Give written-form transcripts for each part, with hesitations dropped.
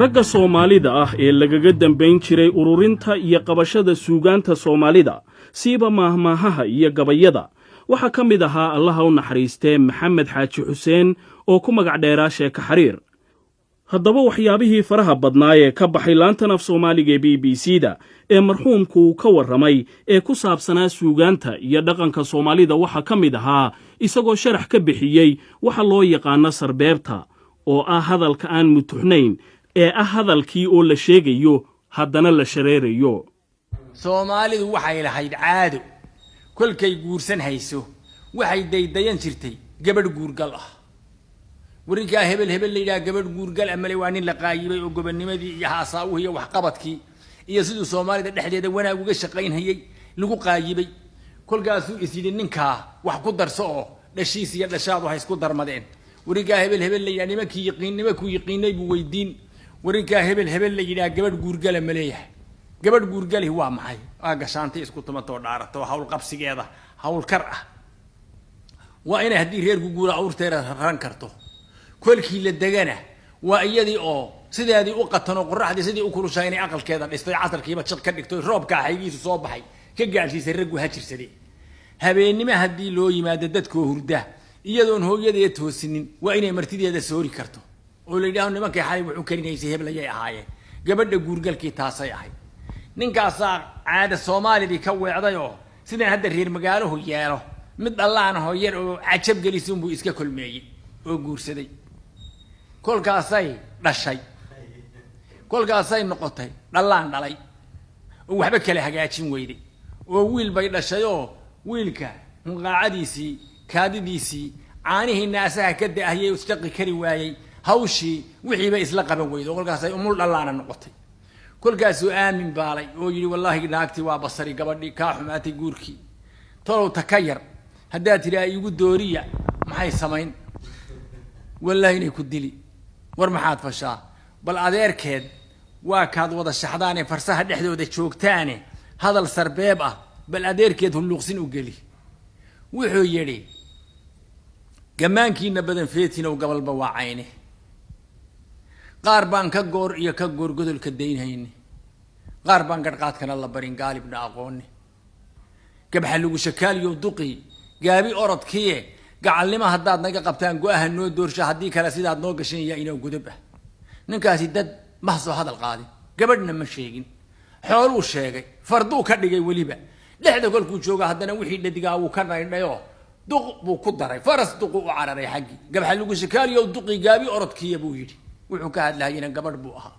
Ragga Soomaalida ah ee lagaga dambayn jiray ururinta iyo qabashada suugaanta Soomaalida, siiba maahmaahaha iyo gabayada, waxaa ka mid ahaa, Allaha u naxariistee, Maxamed Xaaji Xuseen oo ku magac dheeraa Sheeko Xariir. Haddaba, waxyaabihii faraha badnaa ee ka baxay laantan af Soomaaliga ee BBC da ee marxuumku uu ka warramay ee ku saabsanaa suugaanta iyo dhaqanka Soomaalida waxaa ka mid ahaa isagoo sharax ka bixiyey waxa loo yaqaano sarbeebta, oo ah hadalka aan mutuxnayn ee ah hadalkii oo la sheegayo haddana la shareerayo. Soomaalidu waxay lahayd caado. Kolkay guursan hayso, waxay daydayan jirtay gabadh guurgal ah. Warinkaa hebel hebel la yidhaha gabadh guurgal amale waa nin la qaayibay oo gobonimadii iyo haasaawuhu iyo waxqabadkii iyo siduu Soomaalida dhexdeeda wanaag uga shaqaynhayay lagu qaayibay. Kolkaasuu is yidhi, ninkaa wax ku darso oo dhashiis iyo dhashaadu ha isku darmadeen. Warinkaa hebel hebel la yidhaha nimankii yiqiin, nimankuu yiqiinay buu weydiin: warinkaa hebel hebel la yidhaha gabadh guurgala ma leeyahay? Gabadh guurgalihi waa maxay? Waa gashaantay isku tumatoo dhaarato, hawl qabsigeeda hawlkar ah, waa inay haddii reerku guura awrteeda raran karto. Kolkii la degana waa iyadii oo sideedii u qatanoo qoraxdii sidii u kulushaa inay aqalkeeda dhistay, casarkiiba jiq ka dhigtoy, roobkaa xaygiisu soo baxay ka gaadhsiisay, raggu ha jirsadee. Habeennimo haddii loo yimaado dadkoo hurda, iyadoon hooyadeeda toosinin, waa inay martideeda soori karto oo la yidhaaho nimankay xalay wuxuu karinaysay heblayay ahaayeen. Gabadha guurgalkii taasay ahayd. Ninkaasaa caada Soomaalidii ka weecday oo sidaan hadda reer magaaluhu yeelo mid dhallaanahoo yar oo cajab gelisunbuu iska kolmeeyey oo guursaday. Kolkaasay dhashay, kolkaasay noqotay dhallaan dhalay oo waxba kala hagaajin weyday, oo wiil bay dhashay oo wiilka hunqaacadiisii, kaadidiisii, caanihii naasaha ka da'ahayay isjaqi kari waayey, hawshii wixiiba isla qaban weyday, oo kolkaasay umul dhallaana noqotay. Kolkaasuu aamin baalay oo yidhi, wallaahi naagtii waa basari, gabadhii kaa xumaatay guurkii. Tolow ta ka yar haddaad tidhi igu dooriya, maxay samayn? Wallaahi inay ku dili. War maxaad fashaa? Bal adeerkeed waa kaad wada shaxdaane, farsaha dhexdooda joogtaane, hadal sarbeeb ah bal adeerkeed hulluuqsin u geli. Wuxuu yidhi, gammaankiina badan feetinow, gabalba waa cayne, qaar baan ka goor iyo ka goor godolka daynhayne, qaar baan garhqaadkana la barin, gaalibna aqoone, gabxa lagu shakaaliyo duqi gaabi orodkiye, gacalnimo haddaad naga qabtaan go-aha noo doorsha, haddii kale sidaad noo gashan yaa inoo godob ah. Ninkaasi dad ma soo hadal qaadin, gabadhna ma sheegin, xooluu sheegay, farduu ka dhigay. Weliba dhexda kolkuu jooga haddana wixii dhadigaa wuu ka naydhayoo duq buu ku daray, faras duqu u cararay xaggii. Gabxa lagu shakaaliyo duqi gaabi orodkiya buu yidhi. Wuxuu ka hadlahayena gabadh buu ahaa.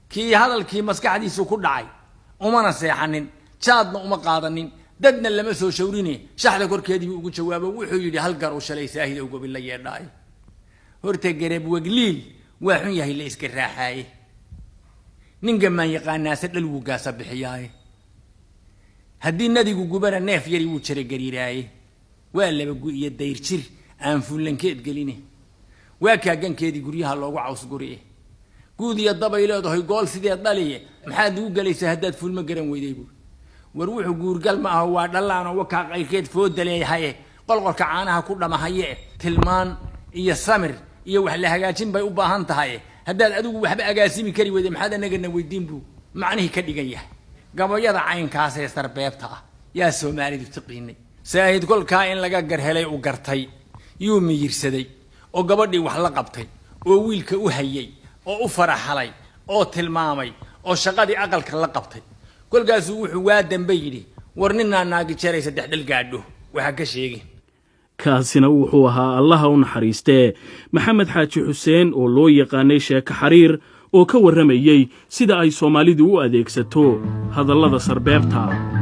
Kii hadalkii maskaxdiisu ku dhacay umana seexanin, jaadna uma qaadanin, dadna lama soo shawrine, shaxda korkeediibuu ugu jawaabo. Wuxuu yidhi, hal gar u shalay saahidow gobin la yeedhaay, horta garab wegliil waa xun yahay la iska raaxaaye, nin gamaan yaqaanaase dhal wuu gaasa bixiyaaye, haddii nadigu gubana neef yari wuu jaragariiraaye, waa laba gu iyo dayr jir aan fullankeed geline, waa kaagankeedii guryaha loogu caws guriye, guud iyo dabay leedahay gool sidee dhaliye, maxaad ugu gelaysaa haddaad fulma garan weyday buuri. War wuxuu guurgal ma aho, waa dhallaanoo wakaa qayrkeed fooda leeyahaye, qolqolka caanaha ku dhamahaye, tilmaan iyo samir iyo wax la hagaajin bay u baahan tahay. Haddaad adigu waxba agaasimi kari weyday, maxaad anagana weydiin buu macnihii ka dhigan yahay. Gabayada caynkaas ee sarbeebta ah yaa Soomaalidu tiqiinay. Saahid kolkaa in laga garhelay u gartay, yuu miyirsaday oo gabadhii wax la qabtay oo wiilka u hayay oo u faraxalay oo tilmaamay oo shaqadii aqalka la qabtay. Kolkaasuu wuxuu waa dambe yidhi, war ninaa naagi jaray saddex dhal gaadho waxaa ka sheegin. Kaasina wuxuu ahaa, Allaha u naxariistee, Maxamed Xaaji Xuseen oo loo yaqaanay Sheeko Xariir oo ka warramayey sida ay Soomaalidu u adeegsato hadallada sarbeebta.